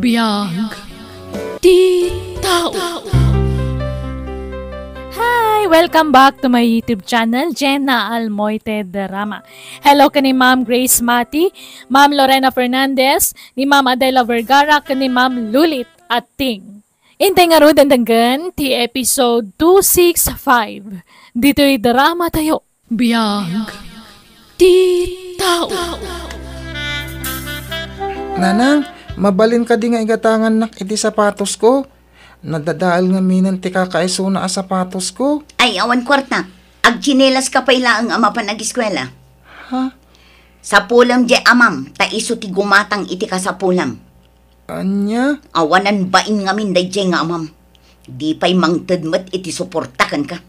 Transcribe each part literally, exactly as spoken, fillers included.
Biag ti tao. Hi! Welcome back to my YouTube channel, Jenna Almoite Drama. Hello ken ni Ma'am Grace Mati, Ma'am Lorena Fernandez, ni Ma'am Adela Vergara, ken ni Ma'am Lulit Atting. Intay ngarud, denggen ti episode two six five ditoy drama tayo. Biag ti tao. Nanang, mabalin kadi nga igatangannak iti sapatosko? Nadadael ngamin ti kakaisuna a sapatosko. Ay, awan kuarta. Agtsinelas ka pay laeng a mapan agiskuela. Ha? Sapulem diay amam, ta isu ti gumatang iti kasapulam. Ania? Awanan bain ngamin daydiay nga amam. Di pay mangted met iti suporta kenka.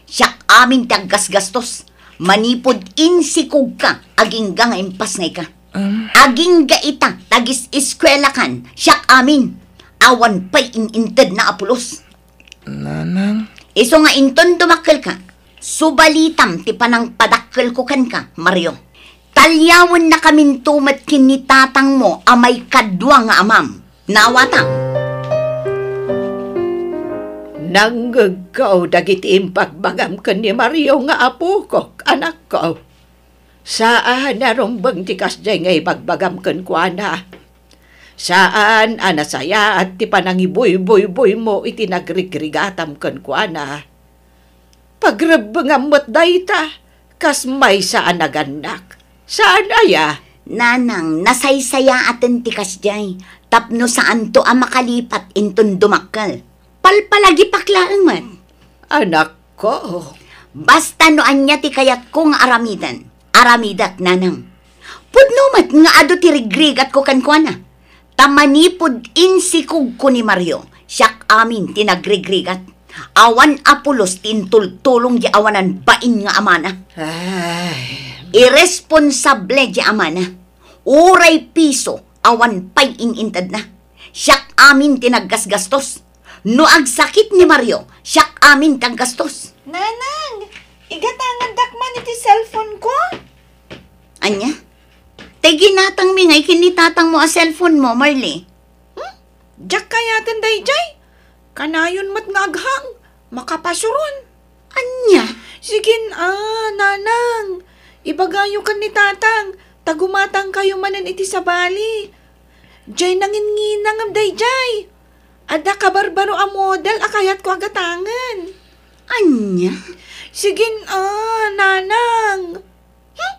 Siak amin ti aggasgastos. Manipud insikogka, agingga nga impasngayka. Um. Agingga ita, tagis-iskuelakan, siak amin. Awan pay in-intedna a pulos. Nanang. Isu nga inton dumakkelka, subalitam ti panangpadakkelko kenka, Mario. Talyawennakaminto met ken ni tatangmo a maikadua nga amam. Naawatam. Nangngegko dagiti imbagbagam ken ni Mario nga apokok, anakko. Saan a rumbeng ti kasdiay nga ibagbagam kenkuana. Saan a nasayaat ti panangibuybuybuymo iti nagrigrigatam kenkuana. Pagrebbengam met dayta, kas maysa a nagannak. Saan aya? Nanang, nasaysayaaten ti kasdiay, tapno saanto a makalipat inton dumakkel. Palpalagipak laeng met. Anakko. Basta no ania ti kayatko nga aramiden, aramidek, nanang. Pudno met nga adu ti rigrigatko kenkuana. Ta manipud insikogko ni Mario, siak amin ti nagrigrigat. Awan a pulos ti intultulong di awanan bain nga amana. Ay. Irresponsable di amana. Uray piso, awan pay in-intedna. Siak amin ti naggasgastos. No agsakit ni Mario, siak amin ti aggastos. Nanang, igatangandak man iti cellphone ko? Ania? Tay ginatangmi ngay ken ni tatangmo a cellphone mo, Marley? Hmm? Diak kayaten daydiay. Kanayon met nga aghang. Makapasuron. Ania? Sige, a, nanang. Ibagayo ken ni tatang, ta gumatangkayo manen iti sabali. Diay nanginnginangam daydiay. Adda kabarbaro a model a kayatko a gatangen. Ania? Sige, a, nanang. Hmm?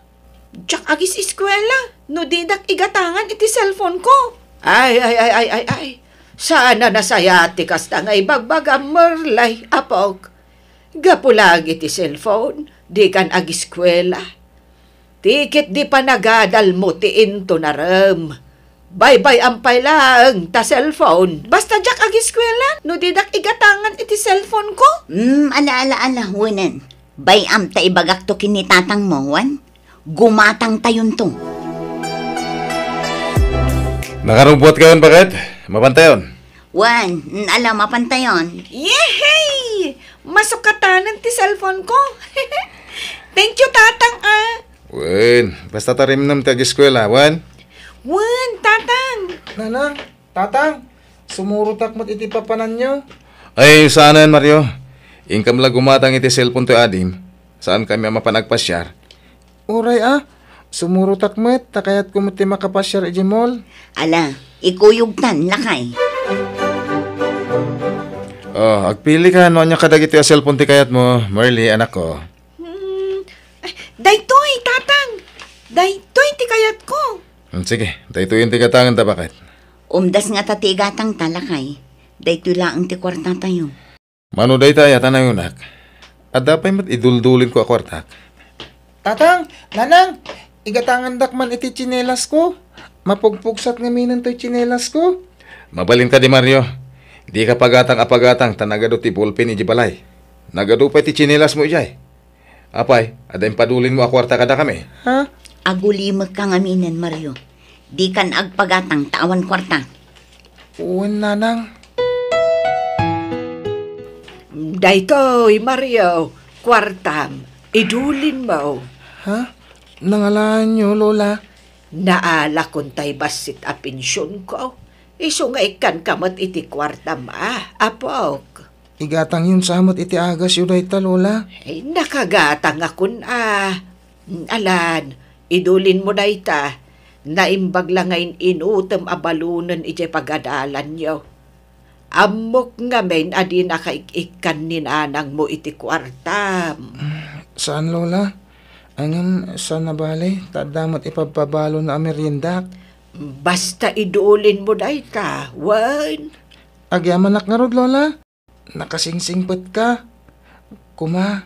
Diak agis-eskuela no didak igatangan iti cellphone ko. Ay, ay, ay, ay, ay, ay. Saan a nasayaat ti kasta nga ibagbagam, Merlay, apok. Gapu laeng iti cellphone, dikan agiskuela. Ti ket di panagadalmo ti intunarem. Baybay-am pay laeng ta cellphone. Basta diak agiskuela no didak igatangan iti cellphone ko. Hmm, ala, ala, ala, wenen. Bay-am ta ibagakto ken ni tatangmo, wen? Gumatangtayonto. Nakarubbuatkayon, baket? Mapantayon? Wen, ala, mapantayon. Yehey! Masukatanen ti cellphone ko. Thank you, tatang, a. Wen, basta tarimnem ti agiskuela, wen? Wen, tatang. Nanang, tatang, sumurotak met iti papananyo. Ay, saanen, Mario. Inkam la gumatang iti cellphone toy adim. Saankami a mapan agpasiar. Uray a, sumurotak met, ta kayatko met ti makapasiar idiay mall. Ala, ikuyogtan, lakay. Oh, agpilika no ania kadagiti a cellphone ti kayatmo, Merly, anakko. Hmm, ay, daytoy, tatang. Daytoy ti kayatko. Hmm, sige, daytoy ti gatangenta, baket. Umdas ngata ti igatangta, lakay. Daytoy laeng ti kuartatayo. Mano dayta, aya ta nayonak? Adda pay met iduldulinko a kuartak. Tatang, nanang, igatangandak man iti tsinelasko. Mapugpugsat ngamin toy tsinelasko. Mabalin kadi, Mario. Dika pagatang a pagatang ta nagadu ti ballpen idiay balay. Nagadu pay ti tsinelasmo idiay. Apay, adda impadulinmo a kuarta kadakami? Ha? Agulimekka ngaminen, Mario. Dikan agpagatang ta awan kuarta. Wen, nanang. Daytoy, Mario, kuartam. Idulinmo. Ha? Nangalaanyo, Lola? Naalakon tay bassit a pensionko. Isu nga ikkanka met iti kuartam, a, apok. Igatangyon sa met iti agasyo dayta, Lola. Ay, nakagatang a kun a. Alan, idulinmo dayta. Naimbag la nga in-inutem a balunen idiay pagadalanyo. Ammok ngamin a dinaka ik-ikkan ni nanangmo iti kuartam. Saan, Lola. Ngem saan a bale, ta adda met ipabpabalona a meriendak. Basta idulinmo dayta, wen. Agyamanak ngarud, Lola. Nakasingsingpetka. Kuma,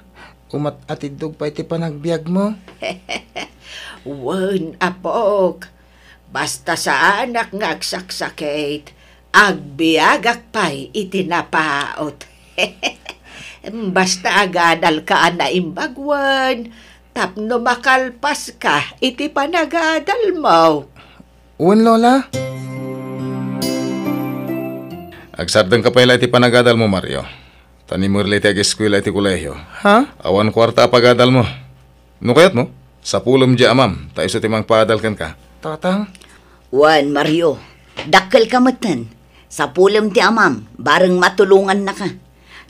umat-atiddog pay ti panagbiagmo. Wen, apok. Basta saanak nga agsaksakit, agbiagak pay iti napaut. Basta agadalka a naimbag wen, tapno makalpaska iti panagadalmo. Wen, Lola. Agsardengka pay la iti panagadalmo, Mario. Ta ni Merly ti ageskuela iti kolehio. Ha? Awan kuarta a pagadalmo. No kayatmo, sapulem diay amam, ta isu ti mangpaadal kenka. Tatang? Wen, Mario, dakkelka metten. Sapulem ti amam, bareng matulongannaka.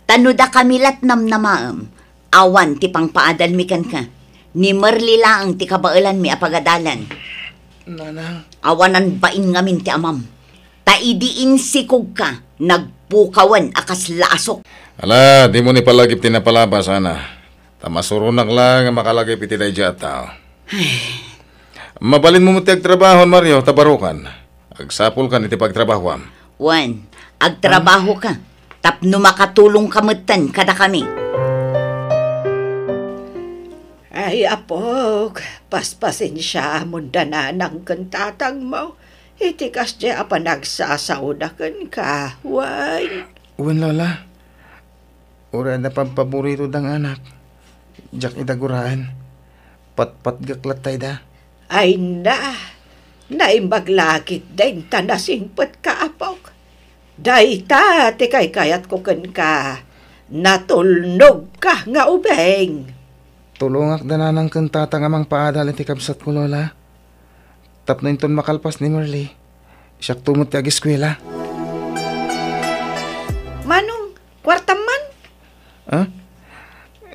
Ta no dakami lat namnamaem, awan ti pangpaadalmi kenka. Ni Merly laeng ti kabaelanmi a pagadalan. Nanang. Awanan bain ngamin ti amam. Ta idi insikogka, nagpukawen a kasla asok. Ala, dimo ni palagip ti napalabas, Ana. Ta masuronak la nga makalagip iti daydiay a tao. Ay. Mabalinmo met ti agtrabaho, Mario, ta barokan. Agsapulkan iti pagtrabahoam. Wen, agtrabahoka, tapno makatulongka metten kadakami. Ay, apok, paspasensiamon da nanang ken tatangmo iti kasdiay a panagsasaoda kenka, wen. Wen, Lola. Uray adda pampaburito dang anak, diak ida guraen. Patpatgek latta ida. Ay na, naimbag la ketdin ta nasingpetka, apok. Dayta ti kaykayatko kenka, natulnogka nga ubing. Tulongak da nanang ken tatang a mangpaadal iti kabsatko, Lola. Tapno inton makalpas ni Merly, siakto met ti ageskuela. Manong, kuartam man? Ha?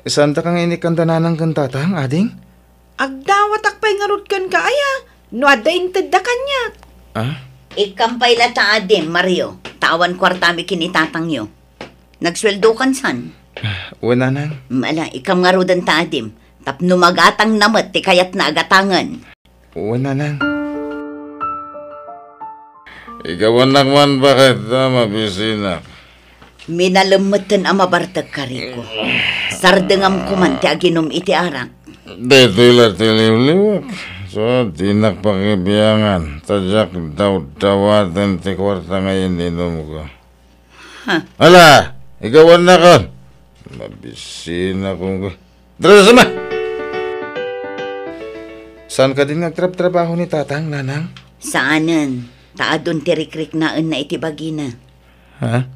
Saandaka nga inikkan da nanang ken tatang, ading? Agdawatak pay ngarud kenka aya, no adda intedda kaniak. Ah? Ikkam pay latta, adim, Mario, ta awan kuartami ken ni tatangyo. Nagsueldokan san? Wen, nanang. Mm, ala, ikkam ngaruden ta, adim, tapno magatangna met ti kayatna a gatangen. Wen, nanang. Igawannak man baket ta mabisinak. Minalem metten a mabartek, Kariko. Sardengam koman ti aginum iti arak. Daytoy la ti liwliwek. So, dinak pakibiangan. Ta diak dawdawaten ti kuarta nga in-inumko. Ha? Ala, igawannakon. Mabisinak. Dara sa ma! Saan kadin nga agtrabtrabaho ni tatang, nanang? Saanen, ta adun ti rikriknaenna iti bagina. Ha?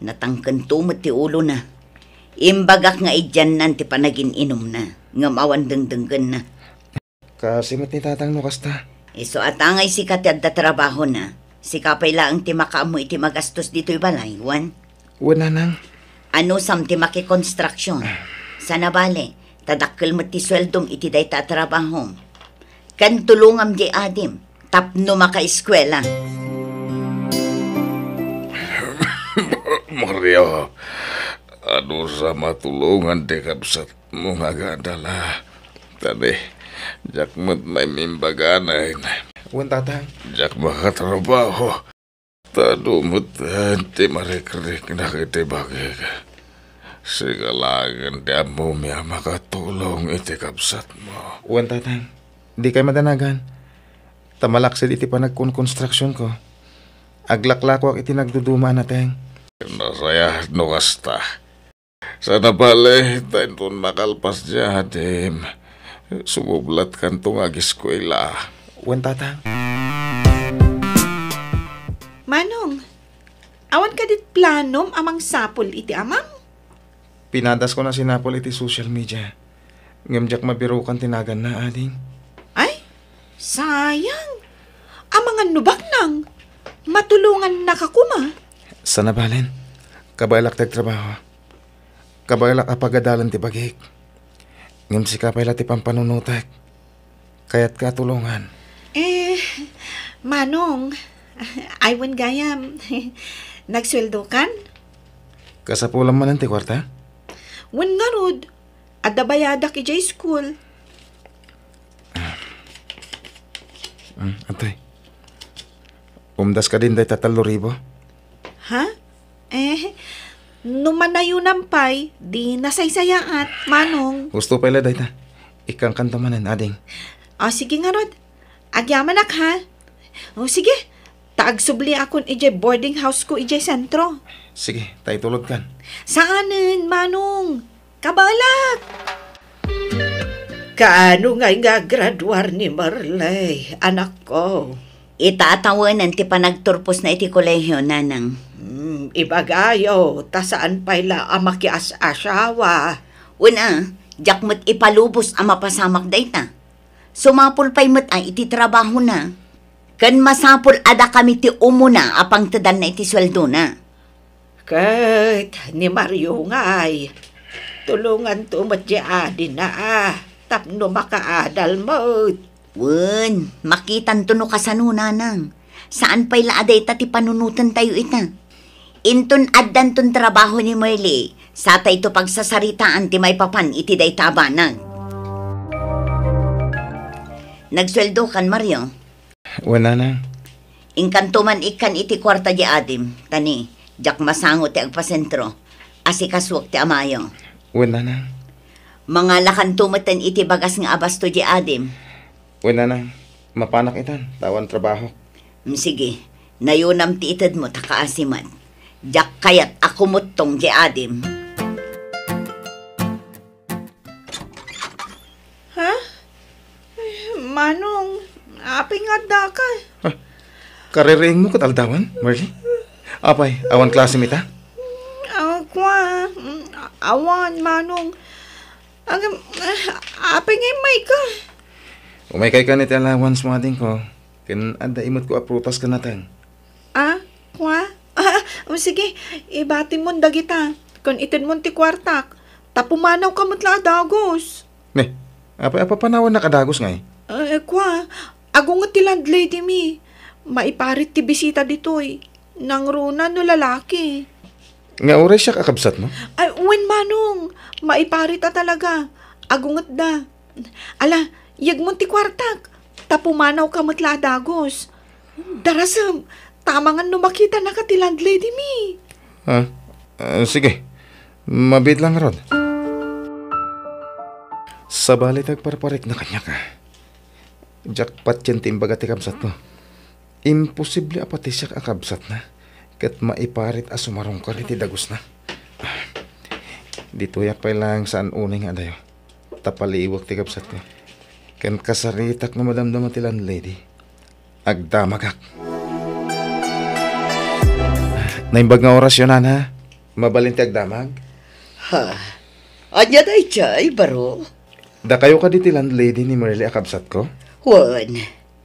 Natangkento met ti ulona. Imbagak nga idiannan ti panagin-inumna, ngem awan dengdenggenna. Kaasi met ni tatang no kasta. Isu a ta ngay sika ti adda trabahona. Sika pay laeng ti makaammo iti magastos ditoy balay, wen? Wen, nanang. Anusam ti makikonstruksyon? Saan a bale, ta dakkel met ti sueldom iti dayta a trabahom. Ken tulongam diay adim tapno makaeskuela. Mario, anusam a tulongan ti kabsat mo nga agadal a. Tani, diak met maimbaganen. Wen, tatang. Diak makatrabaho. Ta adu met ti marikriknak iti bagik. Sika laengen ti ammomi a makatulong iti kabsatmo. Wen, tatang. Dikay madanagan. Ta malaksid iti panagkonkonstruksionko. Aglaklakoak iti nagduduma a nateng. Nasayaat no kasta. Saan a bale, ta inton makalpas diay adim, sumublatkanto nga ageskuela. Wen, tatang. Manong, awan kadit planom a mangsapul iti amam? Pinadasko a sinapul iti social media. Ngem diak mabirukan ti naganna, ading. Ay, sayang. Amangan no baknang. Matulongannaka koma? Saan a bale. Kabaelak ti agtrabaho. Kabaelak a pagadalen ti bagik. Ngem sika pay la ti pampanunotek. Kayatka a tulongan. Eh, Manong, ay wen gayam, nagsueldokan? Kasapulam manen ti kuarta? Wen ngarud, adda bayadak idiay school. Mm, atoy. Umdas kadin dayta tallo ribu? Ha? Eh, no manayonam pay, di nasaysayaat, Manong. Husto pay la dayta. Ikkankanto manen, ading. Ah, sige ngarud. Agyamanak, ha? O, sige. Ta agsubliakon idiay boarding house ko idiay sentro. Sige, ta itulodkan. Saanen, Manong. Kabaelak! Kaano ngay nga agraduar ni Merle, anakko? Ita a tawenan ti panagturposna iti kolehio, nanang. Hmm, ibagayo, ta saan pay la a makias-asawa. Wen a, diak met ipalubos a mapasamak dayta. Sumapul pay met a iti trabahona. Ken masapul a dakami ti umuna a pangtedanna iti sueldona. Ket ni Mario ngay, tulonganto met ti adina, tapno makaadal met. Wen, makitanto no kasano, nanang. Saan pay la a dayta ti panunotentayo ita. Inton addanton trabaho ni Merle, satayto pagsasaritaan ti maipapan iti dayta a banag. Nagsueldokan, Mario? Wen, nanang. Inkanto man ikkan iti kuarta di adim, ta ni, diak masango ti agpasentro. Asikasuak ti amayo. Wen, nanang. Mangalakanto metten iti bagas nga abasto di adim. Wen, nanang. Mapanak itan, ta awan trabaho. Mm, sige. Nayonam ti itedmo ta kaasi met. Diak kayat a kumuttong di adim. Ha? Ay, Manong, apay nga addaka? Ah, kaririingmo ket aldawan, Merle? Apay, awan klasem ita? Ah, kua, mm, awan, Manong. Agam, ah, apay nga immayka? Umaykay kan iti allowance mo, adingko. Ken adda imutko a prutas ken nateng. Ah, kua? Ah, o sige, ibatimon dagita. Ken itedmon ti kuartak. Ta pumanawka met la a dagus. Ne, apay a papanawannak a dagus ngay? Eh, kua, agunget ti landlady mi. Maiparit ti bisita ditoy. Nangruna no lalaki. Nga uray siak a kabsatmo? Ay, wen, Manong. Maiparit a talaga. Agungetda. Ala, yegmon ti kuartak. Ta pumanawka met la a dagus. Darasem, tamangan no makitanaka ti landlady mi. Ah, ah, sige. Mabiit lang, Rod. Sabali ti agparparikna kaniak, ah. Diak patien ti imbaga ti kabsatko. Imposible a patisiak a kabsatna, ket maiparit a sumarungkar iti dagusna. Ditoyak pay laeng saan unay nga adayo, ta paliiwek ti kabsatko. Ken kasaritak no madamdama ti landlady, agdamagak. Naimbag nga orasyo, nana. Mabalin ti agdamag? Ha? Ania daydiay, baro? Dakayo kadi ti landlady ni Merle a kabsatko? Wen,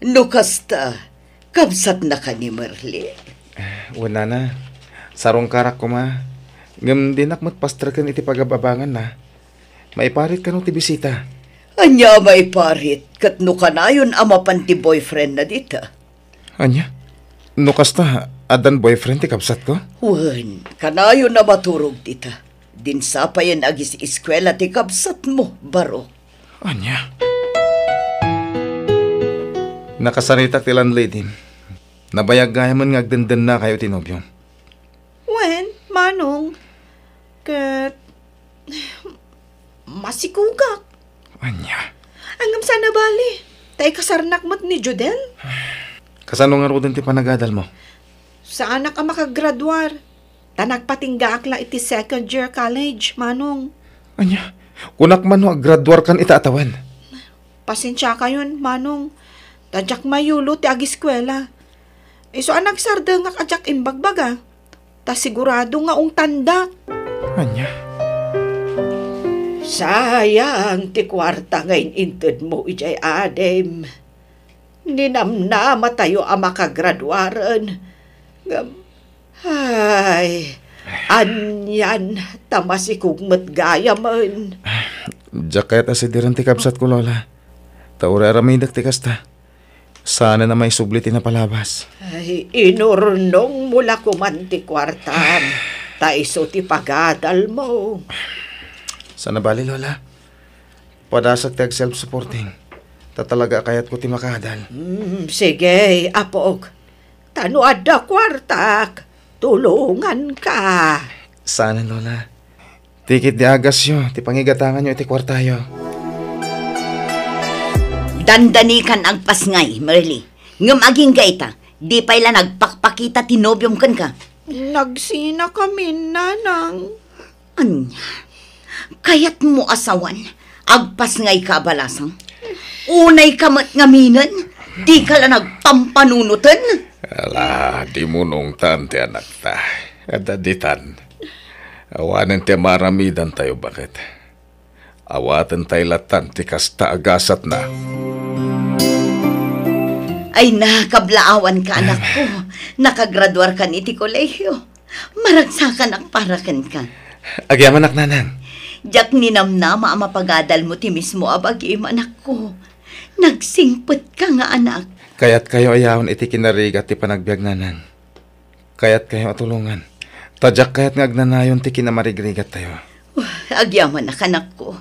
no kasta, kabsatnaka ni Merle? Wen, nana. Sarungkarak koma. Ngem dinak met pastreken iti pagab-abanganna. Maiparit kano ti bisita? Ania a maiparit ket no kanayon a mapan ti boyfriendna dita? Ania? No kasta, addan boyfriend ti kabsatko? Wen, kanayon a maturog dita. Din sapayen agis-eskuela ti kabsatmo, baro. Ania? Nakasaritak ti landlady. Nabayag gayamen nga agdendennakayo ti nobiom. Wen, Manong, ket masikugak. Ania? Ngem saan a bali, ta ikasarnak met ni Judel. Kasano ngaruden ti panagadalmo? Saanak a makagraduar, ta nagpatinggaak la iti second year college, Manong. Ania? Kunak man no agraduarkan ita a tawen. Pasensiakayon, Manong, ta diak mayulo ti agiskuela. Isu a nagsardengak a diak imbagbaga, ta sigurado nga ungtandak. Ania? Sayang ti kuarta nga in-intedmo idiay adim. Ninamnamatayo a makagraduaren, Ay, anian, ta masikog met gayamen. Diak kayat a sidiren ti kabsatko, Lola. Ta uray aramidek ti kasta, saanen a maisubli ti napalabas. Ay, inurnongmo la koman ti kuartam, ta isu ti pagadalmo. Saan a bali, Lola. Padasek ti ag-self-supporting. Ta talaga a kayatko ti makaadal. Hmm, sige, apok. Ta no adda kuartak, tulonganka. Saan, Lola. Ti ketdi agasyo ti pangigatanganyo iti kuartayo. Dandanikan agpasngay, Merly. Ngem agingga ita, di pay la nagpakpakita ti nobiom kenka. Nagsinakamin, Nanang. Ania? Kayatmo a sawen, agpasngayka a balasang? Unayka met ngaminen, dika la nagpampanunoten? Ala, dimunongtan ti anakta. Adda ditan. Awanen ti maaramidantayo, baket. Awatentay latan ti kasta a gasatna. Ay na, kablaawanka, anakko. Nakagraduarkan iti kolehiyo. Maragsakanak para kenka. Agyamanak, Nanang. Diak ninamnama a mapagadalmo ti mismo a bagim, anakko. Nagsingpetka nga anak. Kayatkayo a yaon iti kinarigat ti panagbiag, Nanang. Kayatkayo a tulongan. Ta diak kayat nga agnanayon ti kinamarigrigattayo. Agyamanak, anakko.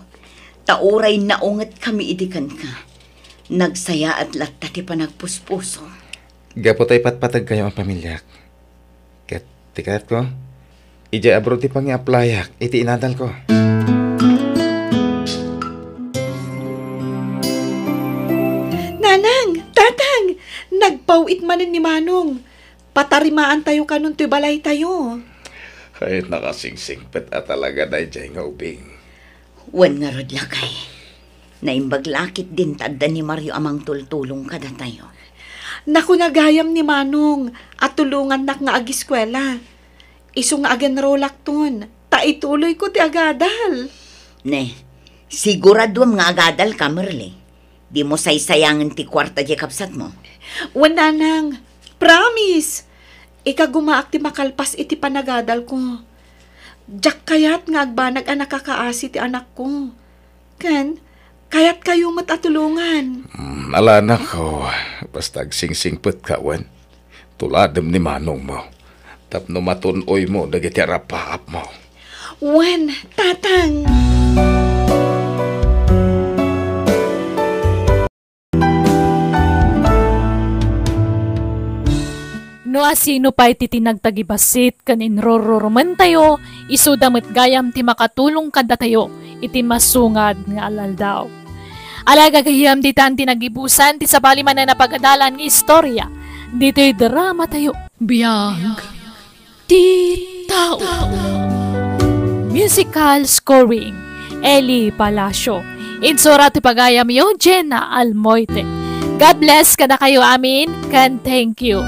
Ta uray naungetkami idi kenka, nagsayaat latta ti panagpuspusom. Gapu ta ipatpategkayo a pamiliak. Ket ti kayatko, idiay abroad ti pangi-applyak iti inadalko. Nanang, Tatang, nagpaw-it manen ni Manong. Patarimaantayo kanon toy balaytayo. Ay, nakasingsingpet a talaga daydiay nga ubing. Wen ngarud, lakay. Naimbag la ketdin ta adda ni Mario a mangtultulong kadatayo. Nakuna gayam ni Manong a tulongannak nga agiskuela. Isu nga agenrolakton, ta ituloyko ti agadal. Ne, siguraduam nga agadalka, Merly. Dimo saysayangen ti kuarta diay kabsatmo. Wen, Nanang, promise! Ikagumaak ti makalpas iti panagadalko. Diak kayat nga agbanag a nakakaasi ti anakko. Ken, kayatkayo met a tulongan. Mm, ala, anakko, basta agsingsingpetka, wen. Tuladem ni manongmo tapno matun-oymo dagiti arapaapmo. Wen, Tatang. No asino pay ti tinagtagibassit ken inrururumentayo, isuda met gayam ti makatulong kadatayo iti masungad nga al-aldaw. Ala, gagayyem, ditan ti nagibusan ti sabali manen a pagadalan nga istorya ditoy dramatayo. Biag ti tao. Musical scoring, Eli Palacio. Insura ti pagayamyo, Jenna Almoite. God bless kadakayo amin, ken thank you.